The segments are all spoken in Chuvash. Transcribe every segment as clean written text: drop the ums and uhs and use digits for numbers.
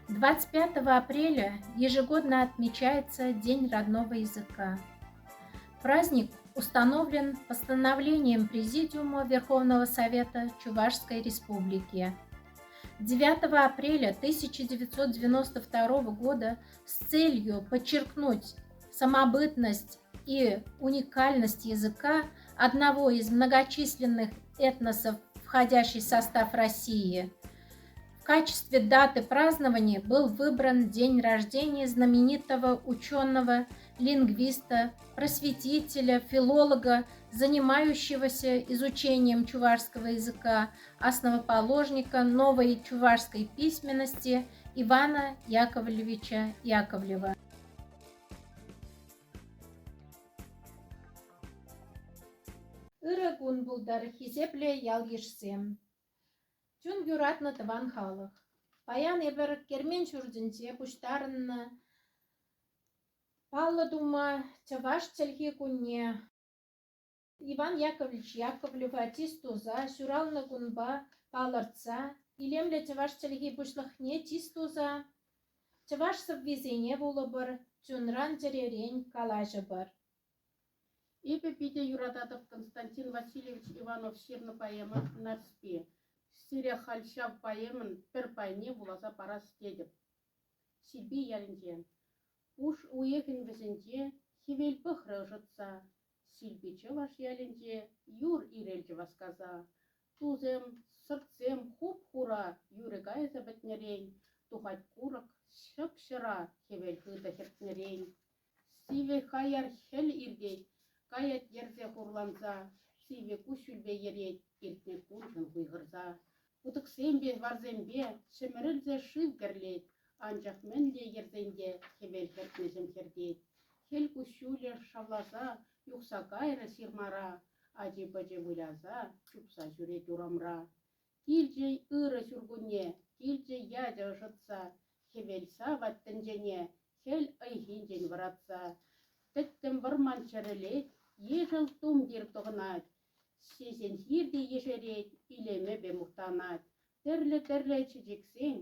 25 апреля ежегодно отмечается День родного языка. Праздник установлен постановлением Президиума Верховного Совета Чувашской Республики. 9 апреля 1992 года с целью подчеркнуть самобытность и уникальность языка одного из многочисленных этносов, входящий в состав России, в качестве даты празднования был выбран день рождения знаменитого ученого, лингвиста, просветителя, филолога, занимающегося изучением чувашского языка, основоположника новой чувашской письменности Ивана Яковлевича Яковлева. Ырӑ кун пултӑр, хисеплӗ ял-йышсем! Чун юратнӑ тӑван халӑх. Паян эпир кермен ҫуртӗнче пуҫтарӑннӑ паллӑ тума Чӑваш чӗлхи кунне Иван Яковлевич Яковлева чыс туса ҫуралнӑ кунпа палӑртса илемлӗ чӑваш чӗлхи пуҫлӑхне чыс туса чӑваш сӑввисене вулӑпӑр, чунран-чӗререн калаҫӑпӑр. Эпӗ питӗ юрататӑп Константин Васильевич Иванов ҫырнӑ поэма «Нарспи». Сире халь ҫав поэмӑн пӗр пайне вуласа парас тетӗп. Силпи ялӗнче. Пуш уйӑхӗн вӗҫӗнче хӗвел пӑхрӗ ӑшӑтса. Силпи чӑваш ялӗнче юр ирӗлчӗ васкаса. Тусем, сӑртсем хуп-хура юрӗ кайса пӗтнӗрен, тухать курӑк ҫӑп-ҫӑра хӗвел хытӑ хӗртнӗрен. Сивӗ хаяр хӗл иртет, каять йӗрсе хурланса, сивӗ куҫҫульпе йӗрет иртнӗ куншӑн хуйхӑрса. Путӑксемпе, варсемпе ҫӗмӗрӗлсе шыв кӗрлет, анчах мӗнле йӗрсен те хӗвел хӗртнӗҫем хӗртет. Хӗл куҫҫулӗ шавласа юхса кайрӗ ҫырмара, ачи-пӑчи выляса чупса ҫӳрет урамра. Килчӗ ырӑ ҫуркунне, килчӗ ячӗ ӑшӑтса, хӗвел савать тӗнчене хӗл ыйхинчен вӑратса. Тӗттӗм вӑрман чӗрӗлет, ешӗл тумтир тӑхӑнать, ҫеҫен хир те ешерет, илемӗпе мухтанать. Тӗрлӗ-тӗрлӗ чечексен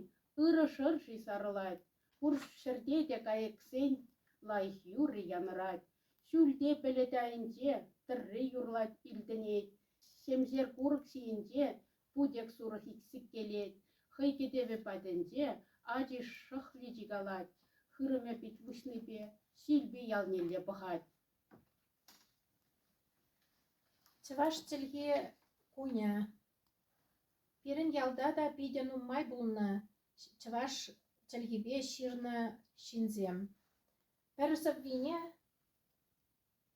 ырӑ шӑрши сарӑлать, пур ҫӗрте те кайӑксен лайӑх юрри янӑрать. Ҫӳлте пӗлӗт айӗнче тӑрри юрлать илтӗнет, ҫемҫе курӑк ҫийӗнче путек сурӑх сиккелет, хӑй кӗтӗвӗ патӗнче ачи шӑхличӗ калать, хырӑмӗ пит выҫнипе Ҫилпи ялнелле пӑхать. Чӑваш чӗлхи кунӗ пирӗн ялта та питӗ нумай пулнӑ чӑваш чӗлхипе ҫырнӑ ҫынсем. Пӗр сӑввине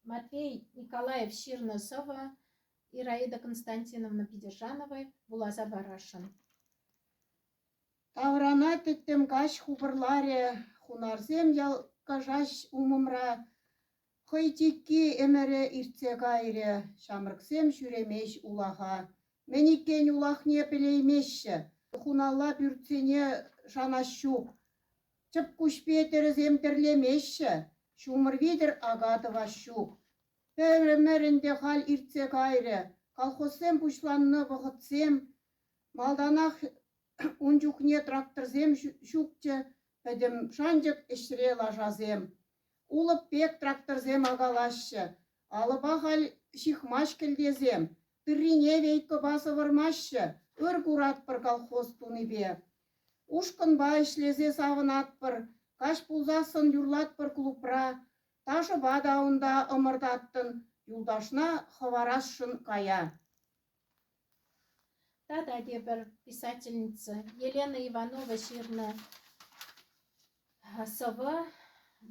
Матвей Николаев ҫырнӑ сӑвӑ Ираида Константиновна Питӗржанова вуласа парасшӑн. Таврана тӗттӗм каҫ хупӑрларӗ, хунарсем ялкӑшаҫ умӑмра. Хӑй чикки ӗмӗрӗ иртсе кайрӗ, ҫамрӑксем ҫӳремеҫ улаха. Мӗн иккен улахне пӗлеймеҫҫӗ, хуналла пӳртсене шанас ҫук. Чӗп куҫпе тӗрӗсем тӗрлемеҫҫӗ, ҫумӑр витӗр ака тӑвас ҫук. Пӗр ӗмӗр ӗнтӗ халь иртсе кайрӗ, колхозсем пуҫланнӑ вӑхӑтсем. Малтанах ун чухне тракторсем ҫукчӗ, пӗтӗм шанчӑк ӗҫре лашасем. Улӑп пек тракторсем акалаҫҫӗ, алӑпа халь ҫыхмасть кӗлтесем, тыррине вейкӑпа сӑвӑрмаҫҫӗ, ыр куратпӑр колхоз тунипе. Ушкӑнпа ӗҫлесе савӑнатпӑр, каҫ пулсассӑн юрлатпӑр клубра, ташӑпа та унта ӑмӑртаттӑн, юлташна хӑварасшӑн кая. Тата тепӗр писательница Елена Иванова ҫырнӑ сӑвӑ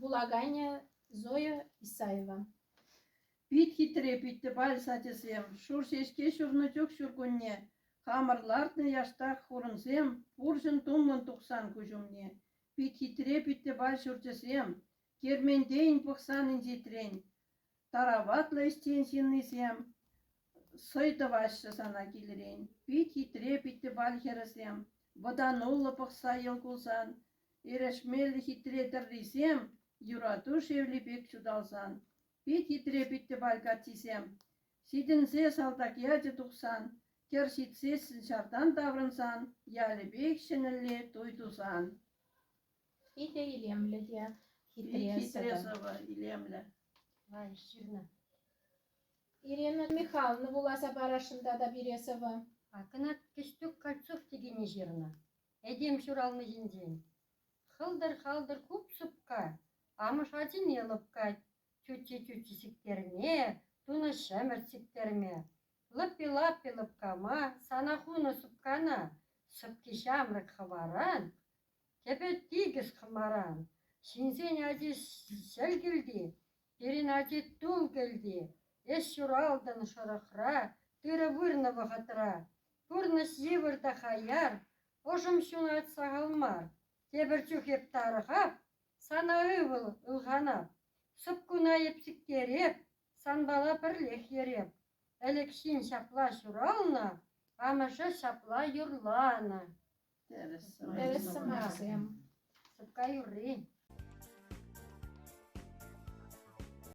вулаканӗ Зоя Исаева. Пит хитре Питтӗпаль сачӗсем, шур ҫеҫке ҫурнӑ чух ҫуркунне, хамӑр лартнӑ яштак хурӑнсем пурҫӑн тумлӑн тухсан куҫ умне. Пит хитре Питтӗпаль ҫурчӗсем, кермен тейӗн пӑхсан инҫетрен. Тараватлӑ ӗҫчен ҫыннисем сӑй тӑваҫҫӗ сана килӗрен. Пит хитре Питтӗпаль хӗрӗсем, вӑтануллӑ пӑхса йӑл кулсан, эрешмеллӗ хитре тӗррисем юрату шевли пек ҫуталсан. Пит хитре Питтӗпаль каччисем, ҫитӗнсе салтак ячӗ тухсан, кӗр ҫитсессӗн ҫартан таврӑнсан, ялӗпех ҫӗнӗлле туй тусан. Питӗ илемлӗ те хитре Пит хитре сӑвӑ. сӑвӑ, илемлӗ. Лайӑх ҫырнӑ. Ирина Михайловна вуласа парасшӑн тата пире сӑвӑ. А кӑна Кӗҫтук Кольцов текенни ҫырнӑ. Этем ҫурални ҫинчен. Хӑлтӑр-халтӑр куп сӑпка, амӑш ачине лӑпкать. Тӳтти-тӳтти сиктерме, тунӑ ҫӗмӗрт сиктерме. Лӑппи-лаппи лӑпкама, сана хунӑ сӑпкана. Сӑпки ҫамрӑк хӑваран, тӗпӗ тикӗс хӑмаран. Ҫынсен ачи ҫӗл килти, пирӗн ачи тул кӗлти. Эс ҫуралтӑн шӑрӑхра, тырӑ вырнӑ вӑхӑтра. Пурнӑҫ йывӑр та хаяр, ӑшӑм ҫунать сахал мар. Тепӗр чух эп тарӑхап, сана ывӑл ылханап. Сӑпкуна эп сиктереп, санпала пӗрлех йӗреп. Ӗлӗк ҫын ҫапла ҫуралнӑ, амӑшӗ ҫапла юрланӑ. Тӗрӗс Тӗрӗс сӑмахсем. Сӑпка юрри.